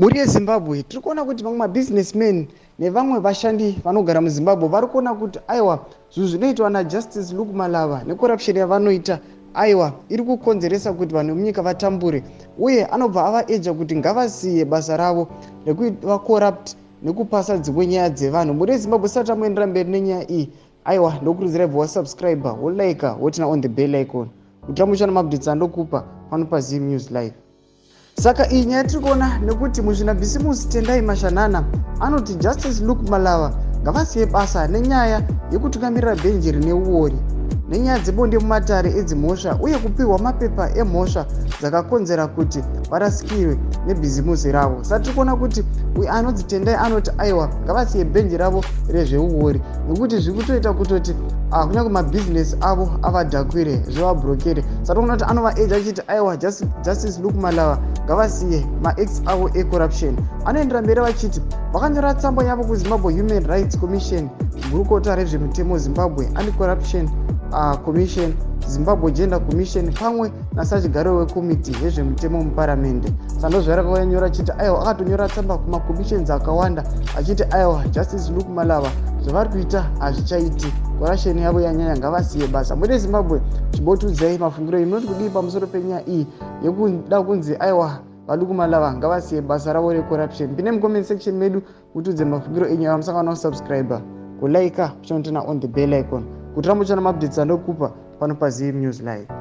Mhuri yeZimbabwe, tiri kuona kuti vamwe mabusinessmen nevamwe vashandi vanogara muZimbabwe vari kuona kuti aiwa, zvinhu zvinoitwa naJustice Luke Malaba necorruption yavanoita, aiwa, iri kukonzeresa kuti vanhu vemunyika vatambure. Uye anobva avaeja kuti ngavasiye basa ravo rekuva corrupt nekupasa dzimwe nyaya dzevanhu. Mhuri yeZimbabwe, sati tamuendera mberi nenyaya iyi, aiwa, ndokurudzirai bva wasubscribe, wolike, woturn on the bell icon kuti ramuchana maupdates andokupa pano paZim News Live. Saka iyi nyaya tiri kuona nekuti muzvinabhisimusi Tendai Mashanana anoti Justice Luke Malaba ngavasiye basa nenyaya yekutungamirira bhenji rine uori nenyaya dzebonde mumatare edzimhosva uye kupiwa mapepa emhosva dzakakonzera kuti varasikirwe nebhizimusi ravo. Saka tiri kuona kuti uyu anonzi Tendai anoti aiwa, ngavasiye bhenji ravo rezveuori nekuti zviri kutoita kutoti kunyange mabhizinesi avo avadhakwire, zvivabhurokere. Saka tikuona kuti anovaeja achiti aiwa, Justice Luke Malaba ngavasiye maacts avo ecorruption. Anoendera mberi vachiti vakanyora tsamba yavo kuZimbabwe Human Rights Commission, gurukota rezvemitemo, Zimbabwe Anti-Corruption Commission, Zimbabwe Gender Commission pamwe nasachigaro wekomiti yezvemitemo muparamende. Saka ndozvarakanyora achiti aiwa, akatonyora tsamba kumacommissions akawanda achiti aiwa, Justice Luke Malaba zvavari kuita hazvichaiti, corruption yavo yanyanya, ngavasiye basa. Mhuri yeZimbabwe, chimbotiudzai mafungiro enyu, munoti kudii pamusoro penyaya iyi yekuda kunzi aiwa, vaLuke Malaba ngavasiye basa ravo recorruption? Pinde mucomment section medu mutiudze mafungiro enyu. Ava musangana kusubscribe, kulike, kuturn on the bell icon kuti ramuchana maupdates andokupa pano paZim News Live.